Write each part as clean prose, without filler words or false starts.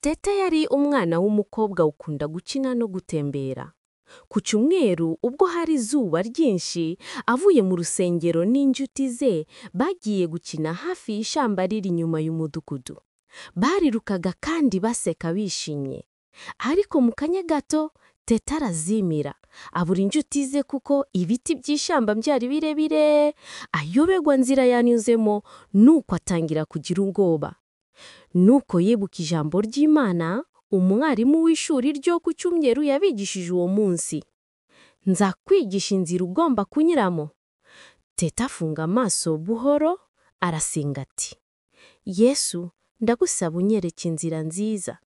Teta yari umwana w'umukobwa ukunda gukina no gutembera. Ku cyumweru ubwo hari izuba ryinshi, avuye mu rusengero n'incuti ze bagiye gukina hafi y'ishyamba riri inyuma y'umudugudu. Barirukaga kandi baseka bishimye. Ariko mu kanya gato, Teta arazimira, abura incuti ze kuko ibiti by'ishyamba byari birebire, ayoberwa inzira yanyuzemo nuko atangira kugira ubwoba. Nuko yibuka ijambo ry'Imana, umwarimu w'ishuri ryo ku cyumweru yabigishije uwo munsi. Nzakwigisha inzira ugomba kunyuramo. Teta afunga amaso buhoro, arasenga ati: Yesu, ndagusaba unyereke inzira nziza.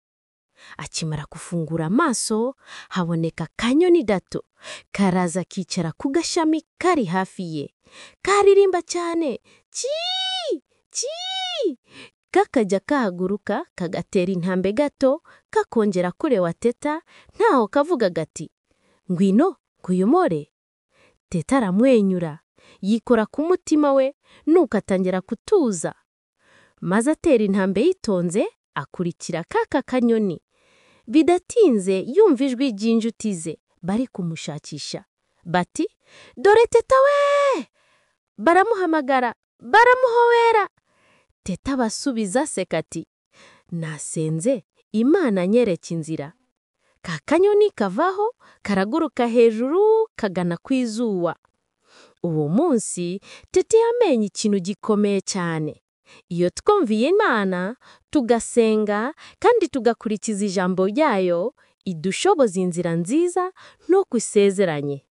Akimara gufungura amaso, haboneka akanyoni gato, karaza kicara ku gashami kari hafi ye. Karirimba cyane, cii cii! Kakajya kahaguruka, kagatera intambwe gato, kakongera kureba Teta, ntaho kavuga gati: Ngwino nkuyobore. Teta aramwenyura, yikora ku mutima we, nuko atangira kutuza. Maze atera intambwe yitonze, akurikira ka kanyoni. Bidatinze yumva ijwi ry'incuti ze bari kumushakisha. Bati: Dore Teta we! Baramuhamagara, baramuhobera. Teta abasubiza aseka ati: Nasenze, Imana anyereka inzira. Ka kanyoni kavaho, karaguruka hejuru, kagana ku izuba. Uwo munsi, Teta yamenye ikintu gikomeye cyane. Iyo twumviye Imana, tugasenga kandi tugakurikiza ijambo ryayo, idushoboza inzira nziza no isezeranye.